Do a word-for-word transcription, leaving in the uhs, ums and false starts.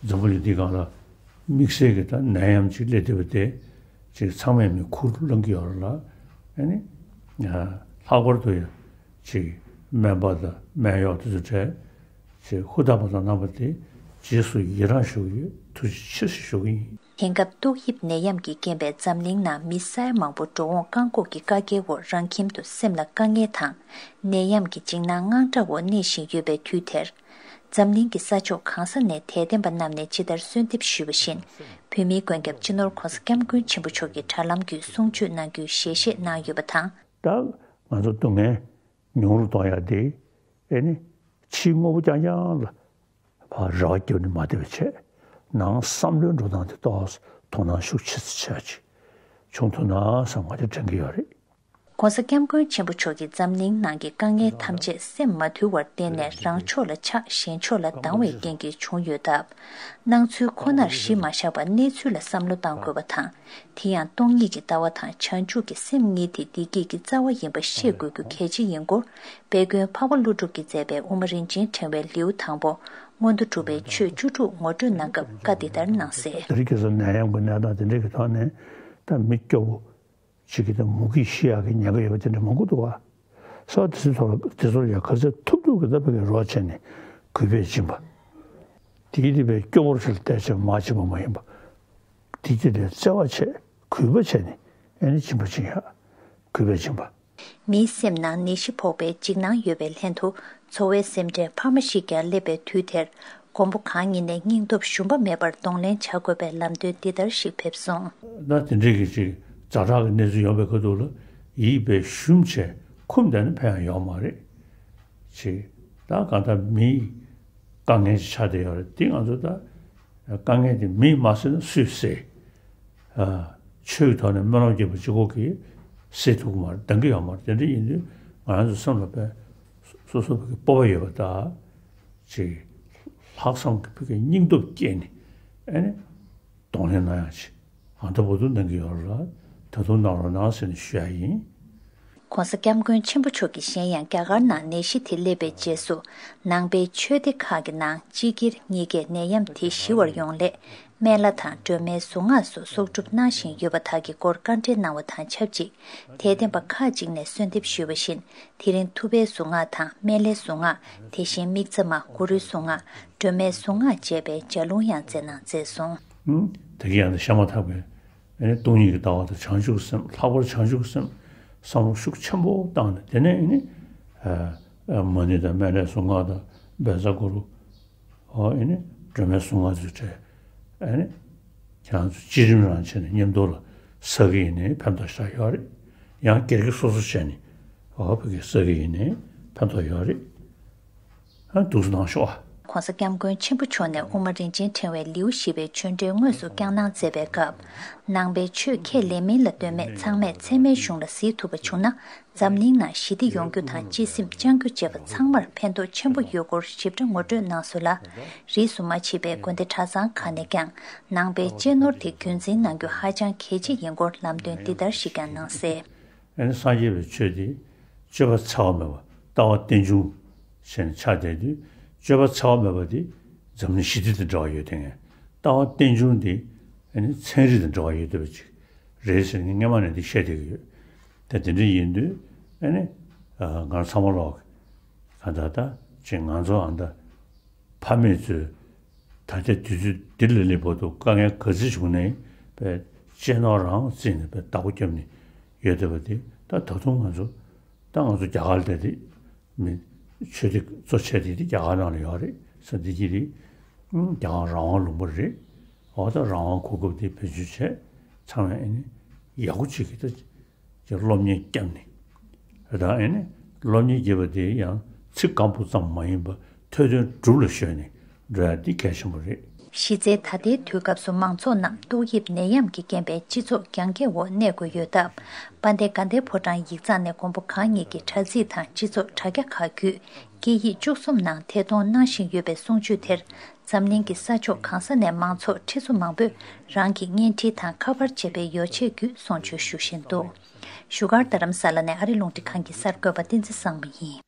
འཛམ་བུ་གླིང་འདི་སྒང་ལ་དམིགས་བསལ་གྱི་ད་ནད་ཡམས་ཅིག་སླེབས་བསྡད་པ་དེ་ཅིག་ཚང་མས་མིག་ཁུར་བླང་གི་ཡོད་རེད་ལ། ཨ་ནི་ལྷག་པར་དུ་ཡང་ཅིག་སྨན་པ་དང་སྨན་གཡོག་དེ་ཚོ་གྲས་ཅིག་ཧུར་ཐག་པ་དང་རྣམ་པ་དེ་རྗེས་སུ་ཡི་རང་ཞུ་གི་ཡོད། ཐུགས་རྗེ་ཆེ་ཞེས་ཞུ་གི་ཡིན། དེང་སྐབས་ཏོག་དབྱིབས་ནད་ཡམས་ཀྱི་རྐྱེན་པས་འཛམ་གླིང་ནང་མི་ས་ཡ་མང་པོ་འགྲོ་འོང་བཀག་འགོག་གི་བཀའ་རྒྱའི་འོག་རང་ཁྱིམ་དུ་སེམས་ལ་དཀའ་ངལ་དང་། ནད་ཡམས་ཀྱི་འཇིགས་སྣང་དངངས་སྐྲག་འོག་གནས་བཞིན་ཡོད་པའི་དུས་དེར། འཛམ་གླིང་གི་ས་ཕྱོགས་གང་ས་ནས་དད་ལྡན་པ་རྣམས་ནས་ཇི་ལྟར་གསོལ་འདེབས་ཞུས་པ་བཞིན། བོད་མིའི་མགོན་སྐྱབས་སྤྱི་ནོར་༧གོང་ས་༧སྐྱབས་མགོན་ཆེན་པོ་མཆོག་གི་དྲ་ལམ་བརྒྱུད་གསུང་ཆོས་གནང་རྒྱུའི་ཞལ་བཞེས་གནང་ཡོད་པ་དང་། ད་ང་ཚོ་སྡུག་བསྔལ་ཉུང་རུ་གཏོང་ཡ་དེ། ཨེ་ནི། ཕྱིའི་དངོས་པོ་རྐྱང་རྐྱང་ལ་ཕར་རེ་བ་བརྒྱབ་ནས་མ་བསྡད་པ་བྱས། ནང་བསམ་བློའི་འགྲོ་སྟངས་དེ་ཏོག་ཙམ་དོ་སྣང་ཤུགས་ཆེ་ཙམ་བྱས་ཅིག་བྱུང་ཐུབ་ན་བསམ་ང་ཚོ་དྲན་གྱི་ཡོད་རེད། ༸གོང་ས་༸སྐྱབས་མགོན་ཆེན་པོ་མཆོག་གིས་འཛམ་གླིང་ནང་གི་དཀའ་ངལ་ཐམས་ཅད་སེམས་མ་ཐུལ་བར་བརྟེན་ནས་རང་ཕྱོགས་ལ་ཆགས་གཞན་ཕྱོགས་ལ་སྡང་བའི་རྐྱེན་གྱིས་བྱུང་ཡོད་སྟབས། སྣང་ཚུལ་ཁོ་ནར་གཞི་མ་བཞག་པར་གནས་ཚུལ་ལ་བསམ་བློ་གཏང་དགོས་པ་དང་། དེ་ཡང་སྟོང་ཉིད་ཀྱི་ལྟ་བ་དང་བྱང་ཆུབ་ཀྱི་སེམས་གཉིས་དེ་བདེ་སྐྱིད་ཀྱི་རྩ་བ་ཡིན་པ་ཤེས་དགོས་རྒྱུ་གལ་ཆེ་ཡིན་སྐོར། དཔལ་མགོན་འཕགས་པ་ཀླུ་སྒྲུབ་ཀྱིས་མཛད་པའི་དབུ་མ་རིན་ཆེན་ཕྲེང་བའི་ལེའུ་དང་པོ། མངོན་མཐོ་གྲུབ་པའི་ཆོས་བཅུ་དྲུག་ངོ་སྤྲོད་གནང་སྐབས་བཀའ་འདི་ལྟར་གནང་གསལ། དེ་རིང་ཁ་སང་ནད་ཡམས་ཀྱི་གནས་སྟངས་དེ་འདྲ་གི་ཐོག་ནས་ད་མི་སྐྱོ་བོ་ཅིག་གིས་ད་མུ་གེས་ཤི་ཡག་གི་ཉེན་ཁ་ཡོད་པ་དེ་འདྲ་མང་པོ་འདུག་བ། ས་དེ་ཚོའི་ཐོག་ལ་དེ་ཚོར་ཡང་ག་ཚོད་ཐུབ་ཐུབ་ཀྱིས་ད་ཕ་གིར་རོགས་བྱས་ནས་གུས་པས་སྦྱིན་པ། དེ་གིས་དེ་བས་སྐྱོ་བོར་ཞིག་ལ་བལྟས་བྱས་མར་སྦྱིན་པ་མ་ཡིན་པ། དེ་གིས་དེ་བརྩེ་བ་བྱས་གུས་པ་བྱས་ནས་ཨེ་ནི་སྦྱིན་པ་སྦྱིན་ཡག་གུས་པས་སྦྱིན་པ། མིའི་སེམས་ནང་ནད་གཞི་ཕོག་པའི་འཇིགས་སྣང་ཡོད་པའི་ལྷན་དུ། འཚོ་བའི་སེམས་ཁྲལ་འཕར་མ་ཞིག་ཀྱང་སླེབས་པའི་དུས་དེར། མགོན་པོ་གང་ཉིད་ནས་སྙིང་སྟོབས་ཞུམ་པ་མེད་པར་གདོང་ལེན་བྱ་དགོས་པའི་ལམ་སྟོན་འདི་ལྟར་ཞིག་ཕེབས་སོང་། ད་དེ་འདྲའི་གི་ཅིག་ཛ་དྲག་གི་གནས་ཚུལ་ཡོང་བའི་ཁ་ཐུག་ལ་ཡིད་དཔེ་ཞུམ་བྱས་འཁུམས་བསྡད་ན་ཕན་ཡང་ཡོད་མ་རེད། ཅིག་ད་གང་ལྟར་མིའི་དཀའ་ངལ་ཅིག་ཆགས་བསྡད་ཡོད་རེད། འདི་ང་ཚོ་ད་དཀའ་ངལ་དེ་མིས་མ་སེལ་ན་སུས་སེལ། ཨ། ཆོས་ཀྱི་ཐོག་ནས་སྨོན་ལམ་བརྒྱབ་པ་གཅིག་པོ་གིས་སེལ་ཐུབ་ཀྱི་མ་རེད། འདང་གི་ཡོད་མ་རེད། དེ་འདྲ་ཡིན་དུས་ང་རང་ཚོ་སེམས་ལ་དཔེ་སོ་སོ་བོད་ཀྱི་སྤོབས་པ་ཡོད་པ་དང་། ཅིག་ལྷག་བསམ་གྱི་བོད་ཀྱི་སྙིང་སྟོབས་བསྐྱེད་ནས་ཨེ་ནི་གདོང་ལེན་གནང་ཡག་ཅིག་ཨ་ད་བར་དུ་གནང་གི་ཡོད་རེད་ལ། ད་དུང་གནང་རོགས་གནང་ཟེར་ནས་ཞུ་ཡག་ཡིན། ༸གོང་ས་༸སྐྱབས་མགོན་ཆེན་པོ་མཆོག་གིས་གཞན་ཡང་རྒྱ་གར་ནང་ནད་གཞི་དེ་སླེབས་པའི་རྗེས་སུ། ནང་པའི་ཆོས་སྡེ་ཁག་གི་ནང་སྤྱི་སྒེར་གཉིས་ཀས་ནད་ཡམས་དེ་ཞི་བར་ཡོང་སླད། སྨན་བླ་དང་སྒྲོལ་མའི་གཟུངས་སྔགས་སོགས་གསོག་སྒྲུབ་གནང་བཞིན་ཡོད་པ་དག་གི་སྐོར་བཀའ་འདྲི་གནང་བ་དང་ཆབས་ཅིག་དད་ལྡན་པ་ཁག་ཅིག་ནས་གསོལ་འདེབས་ཞུས་པ་བཞིན། དེ་རིང་ཐུབ་པའི་གཟུངས་སྔགས་དང་སྨན་བླའི་གཟུངས་སྔགས། དེ་བཞིན་དམིགས་བརྩེ་མ། གུ་རུའི་གཟུངས་སྔགས། སྒྲོལ་མའི་གཟུངས་སྔགས་བཅས་པའི་ལྗགས་ལུང་ཡང་སྩལ་གནང་མཛད་སོང་། ད་གིན་ཡང་ད་བཤད་མ་ཐག་པའི་ཨེ་ནི་སྟོང་ཉིད་ཀྱི་ལྟ་བ་དང་བྱང་ཆུབ་སེམས། ལྷག་པར་བྱང་ཆུབ་སེམས་བསམ་བློ་ཤུགས་ཆེན་པོ་བཏང་ནས། དེ་ནས་ཨེ་ནི་ཨ་ཨ་མ་ཎི་དང་སྨན་བླའི་གཟུངས་སྔགས་དང་བཛྲ་གུ་རུ། ཨོ་ཨེ་ནི་སྒྲོལ་མའི་གཟུངས་སྔགས་ཚུལ་བྲལ། ཨེ་ནི་ཁྱེད་རང་ཚོ་བསྐྱེད་རིམ་རང་བྱས་ནས་མཉམ་དུ་ལ་བསགས་ཀྱི་ཡིན་ནའི་ཕན་ཐོགས་ཞེ་དྲག་ཡོད་རེད། ཡང་སྒེར་གྱི་སོ་སོ་བྱས་ནས་ཨོ་ཕ་གི་བསགས་ཀྱི་ཡིན་ནའི་ཕན་ཐོགས་ཡོད་རེད། ཨ་འདུག་སེ་གནང་ཤོག་ཨ། ༸གོང་ས་༸སྐྱབས་མགོན་ཆེན་པོ་མཆོག་ནས་དབུ་མ་རིན་ཆེན་ཕྲེང་བའི་ལེའུ་བཞི་པའི་ཆོས་འབྲེལ་དངོས་སུ་བསྐྱངས་གནང་མཛད་པའི་སྐབས། ནང་པའི་ཆོས་ཁས་ལེན་མིན་ལ་ལྟོས་མེད་ཚང་མས་ཚད་མའི་གཞུང་ལ་གཟིགས་ཐུབ་པ་བྱུང་ན། འཛམ་གླིང་ནང་ཞི་བདེ་ཡོང་རྒྱུ་དང་སྤྱི་སེམས་བཅང་རྒྱུ་བཅས་པ་ཚང་མར་ཕན་ཐོགས་ཆེན་པོ་ཡོད་སྐོར་ཞིབ་ཕྲ་ངོ་སྤྲོད་གནང་སོང་ལ། རིས་སུ་མ་ཆད་པའི་དགོན་སྡེ་གྲྭ་ཚང་ཁག་ནས་ཀྱང་ནང་པའི་གཅེས་ནོར་དེ་རྒྱུན་འཛིན་གནང་རྒྱུ་ཧ་ཅང་གལ་ཆེ་ཡིན་སྐོར་ལམ་སྟོན་འདི་ལྟར་ཞིག་ཀྱང་གནང་གསལ། ཨ་ནི་སངས་རྒྱས་པའི་ཆོས་དེ་སྤྱོད་པ་འཚེ་བ་མེད་པ། ལྟ་བ་རྟེན་འབྱུང་ཞེས་ནས་ཆགས་བསྡད་དུས། སྤྱོད་པ་འཚེ་བ་མེད་པ་དེ་འཛམ་གླིང་ཞི་བདེ་དང་འབྲེལ་བ་ཡོད་དེ་ངས། ལྟ་བ་རྟེན་འབྱུང་དེ་ཨ་ནི་ཚན་རིག་དང་འབྲེལ་བ་ཡོད་བསྡད་པ་ཅིག་རེད་ཟེར་ནས་སྔོན་མ་ནས་འདི་བཤད་བསྡད་ཀྱི་ཡོད། ད་དེ་འདྲ་ཡིན་དུས་ཨ་ནི་ཨ་ང་ཚང་མ་ལོག་ག་ད་ད་ཅིག་ང་ཚོ་ཨ་ད། ཕ་མེས་ཚོས་ད་ལྟའི་དུས་ཚོད་འདི་ལ་སླེབས་བར་དུ་དཀའ་ངལ་ག་ཚོད་བྱུང་ནའི་དཔེ་གཅེས་ནོར་རང་བརྩིས་ནས་དཔེ་བདག་པོ་བརྒྱབ་ནས་ཡོད་བསྡད་པ་དེ། ད་ད་དུང་ང་ཚོ་ད་ང་ཚོ་རྒྱ་གར་ལ་བསྡད་དེ་མི་ཆོས་སྡེ་གཙོ་བྱས་དེ་དེ་རྒྱ་གར་ནང་ལ་ཡོད་རེད་ཟེར། འདི་གྱིས་རེད། རྒྱ་གར་རང་དབང་ལུང་པ་རེད། འོ་ད་རང་དབང་གོ་སྐབས་དེ་བེད་སྤྱོད་བྱས་ཚང་མས་ཨ་ནི་ཡག་པོ་བྱེད་ཀྱི་ད། ཀྱི་སློབ་གཉེར་བསྐྱངས་ནས། དང་ཨེ་ནི་སློབ་གཉེར་བགྱིས་པ་དེ་ཡང་ཚིག་སྐམ་པོ་ཙམ་མ་ཡིན་པར་ཐོས་དོན་སྒྲུབ་ལ་གཞོལ་ནས་འགྲོ་ཡ་འདི་གལ་ཆེན་པོ་རེད། གཞི་རྩའི་ད་ལྟའི་དུས་སྐབས་སུ་མང་ཚོགས་རྣམས་ཏོག་དབྱིབས་ནད་ཡམས་ཀྱི་རྐྱེན་པས་སྤྱི་ཚོགས་རྒྱང་བཀྱེད་འོག་གནས་དགོས་ཡོད་སྟབས། དཔལ་ལྡན་དགའ་ལྡན་ཕོ་བྲང་ཡིག་ཚང་ནས་མགོན་པོ་གང་ཉིད་ཀྱི་དྲ་ཚིགས་དང་སྤྱི་ཚོགས་དྲ་རྒྱ་ཁག་བརྒྱུད་སྐད་ཡིག་བཅུ་གསུམ་ནང་ཐད་གཏོང་གནང་བཞིན་ཡོད་པའི་གསུང་ཆོས་དེར། འཛམ་གླིང་གི་ས་ཕྱོགས་གང་ས་ནས་མང་ཚོགས་ཁྲི་ཚོ་མང་པོས་རང་གི་བརྙན་འཕྲིན་དང་ཁ་པར་བཅས་པའི་ཡོ་བྱད་བརྒྱུད་གསུང་ཆོས་ཞུ་བཞིན་འདུག་བཞུགས་སྒར་རྡ་རམ་ས་ལ་ནས་ཨ་རི་རླུང་འཕྲིན་ཁང་གི་གསར་འགོད་པ་བསྟན་འཛིན་བཟང་མོ་ཡིན།